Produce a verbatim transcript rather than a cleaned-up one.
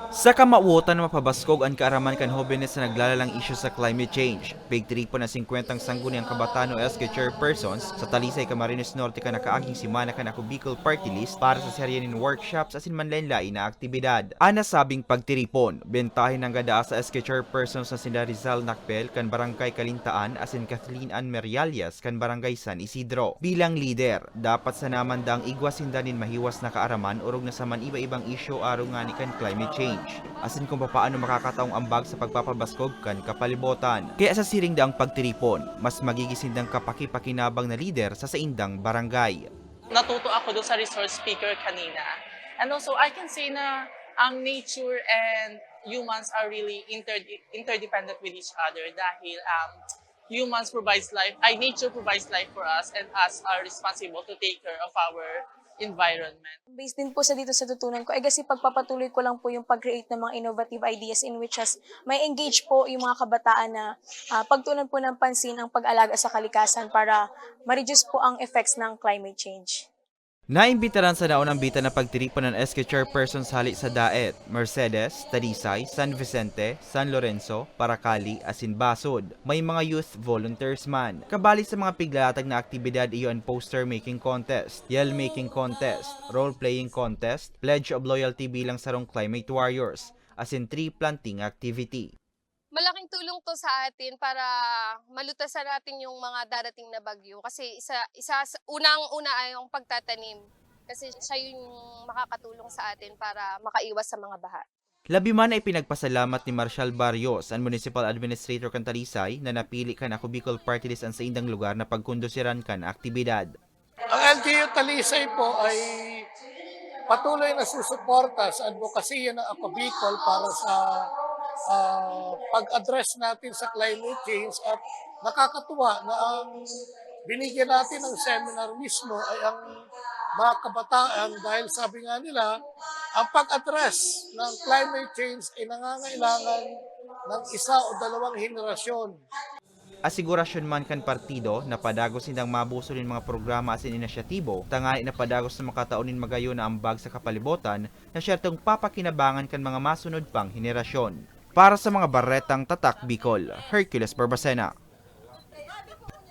Sa kamawotan, mapabaskog an kaaraman kan hobenes sa naglalalang isyu sa climate change. Pigtiripon na singkwentang sangguniang kabataan o S K chairpersons sa Talisay, Camarines Norte kan nakaaging semana kan Ako Bicol Party List para sa serye nin workshops asin manlaen-laen na aktibidad. An nasabing pagtiripon, bentahe nanggad daa sa S K chairpersons na sila Rizal Nakpel kan Barangay Kalintaan asin Kathleen Ann Merialias kan Barangay San Isidro. Bilang lider, dapat sana man daang igwa sinda nin mahiwas na kaaraman orog na sa man iba-ibang isyu arog ngani kan climate change, asin kung papaano makakataong ambag sa pagpapabaskog kan kapalibotan. Kaya sa siring daang pagtiripon, mas magiging sindang kapakipakinabang na lider sa saindang barangay. Natuto ako doon sa resource speaker kanina. And also, I can say na ang nature and humans are really inter- interdependent with each other dahil um, humans provides life, ay nature provides life for us and us are responsible to take care of our environment. Based din po sa dito sa natutunan ko, I guess ipagpapatuloy ko lang po yung pag-create ng mga innovative ideas in which has may engage po yung mga kabataan na ah, pagtuunan po ng pansin ang pag-alaga sa kalikasan para ma-reduce po ang effects ng climate change. Naimbitaran sa naunang bitan na pagtiripon an S K chairpersons hale sa Daet, Mercedes, Talisay, San Vicente, San Lorenzo, Paracali, asin Basud. May mga youth volunteers man. Kabali sa mga piglalatag na aktibidad iyo an poster making contest, yell making contest, role-playing contest, pledge of loyalty bilang sarong climate warriors, asin tree planting activity. Malaking tulong 'to sa atin para malutasan natin yung mga darating na bagyo kasi isa isa sa unang-una ay yung pagtatanim kasi siya yung makakatulong sa atin para makaiwas sa mga baha. Labi man na ipinagpasalamat ni Marshall Barrios, an Municipal Administrator kan Talisay, na napili kan Ako Bicol Party List an saindang lugar na pagkondusirhan kan aktibidad. Ang L G U Talisay po ay patuloy na susuporta sa advokasya ng Ako Bicol para sa ah, pag-address natin sa climate change at nakakatuwa na ang binigyan natin ng seminar mismo ay ang mga kabataan dahil sabi nga nila, ang pag-address ng climate change ay nangangailangan ng isa o dalawang henerasyon. Asigurasyon man kan partido na padagos nindang mabusol nin mga programa asin inisyatibo, tanganing na padagos na makatao nin magayon na ambag sa kapalibotan na syertong papakinabangan kan mga masunod pang henerasyon. Para sa mga Baretang Tatak Bicol, Hercules Barbacena.